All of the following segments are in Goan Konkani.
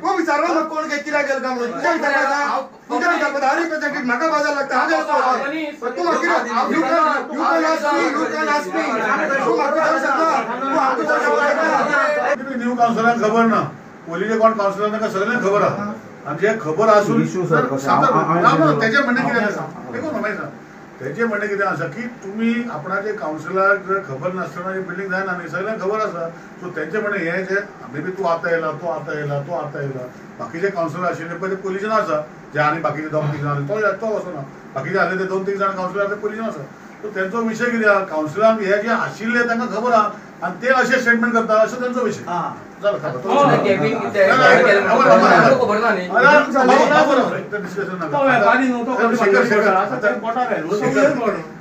तूं विचारलो म्हाका कोण कित्याक गेलो काय म्हणून तुज्या विचारता तुज्या विचारता हांव रिप्रेझेंटेटिव्ह म्हाका बाजार लागता हांव गेलो तूं म्हाका you can ask me you can ask me तूं म्हाका विचारूंक शकता तूं हांव विचारूंक शकता. न्यू कावन्सिलरांक खबर ना, पयलींचे कोण कावन्सिलर तांकां सगळ्यांक खबर आसा. आनी जे खबर आसून तेजें म्हणणें कितें आसा देखून मागीर सांग, तेजें म्हणणें कितें आसा की तुमी आपणाचे कावन्सिलराक जर खबर नासतना बिल्डींग जायना न्ही, सगळ्यांक खबर आसा. सो तेंचें म्हणणें हें जें मे बी तूं आतां येयला तूं आतां येयला तूं आतां येयला, बाकीचे कावन्सिलर आशिल्ले पळय ते पयलींच्यान आसा, जे आनी बाकीचे दोग तीग जाण आसले तो वचना, बाकीचे आसले ते 2-3 जाण कावन्सिलर ते पयलींच्यान आसा. सो तेंचो विशय कितें आसा, कावन्सिलरांक हे जे आशिल्ले तांकां खबर आसा आनी ते अशें स्टेटमेंट करता अशें तेंचो विशय जालो.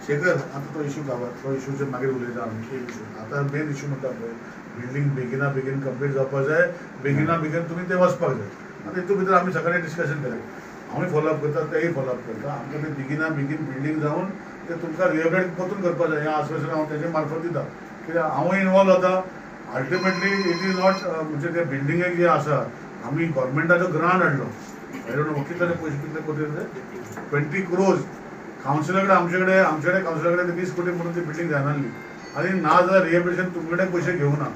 शेखर आतां तो इशू काबार, तो इशूचेर मागीर उलयता आमी. आतां मेन इशू म्हणटा पळय बिल्डींग बेगिना बेगीन कंप्लीट जावपाक जाय, बेगिना बेगीन तुमी ते वचपाक जाय. आतां हितून भितर आमी सकाळीं डिस्कशन केलें, हांवूय फॉलोअप करता तेय फॉलोअप करता. आमकां ते बेगिना बेगीन बिल्डींग जावन ते तुमकां रिहेबिलिटेट परतून करपाक जाय हें आश्वासन हांव तेजे मार्फत दिता. कित्याक हांवूय इनवॉल्व जाता. अल्टिमेटली it is not म्हणजे ते बिल्डिंगेक जे आसा आमी गव्हर्मेंटाचो ग्रांट हाडलो, I don't know कितले पयशे कितले कोटी 20 crores कावन्सिला कडेन आमचे कडेन कावन्सिला कडेन 20 कोटी म्हणून ती बिल्डींग जायनासली आनी ना जाल्यार रिहेबिलिटेशन तुमचे कडेन पयशे घेवना.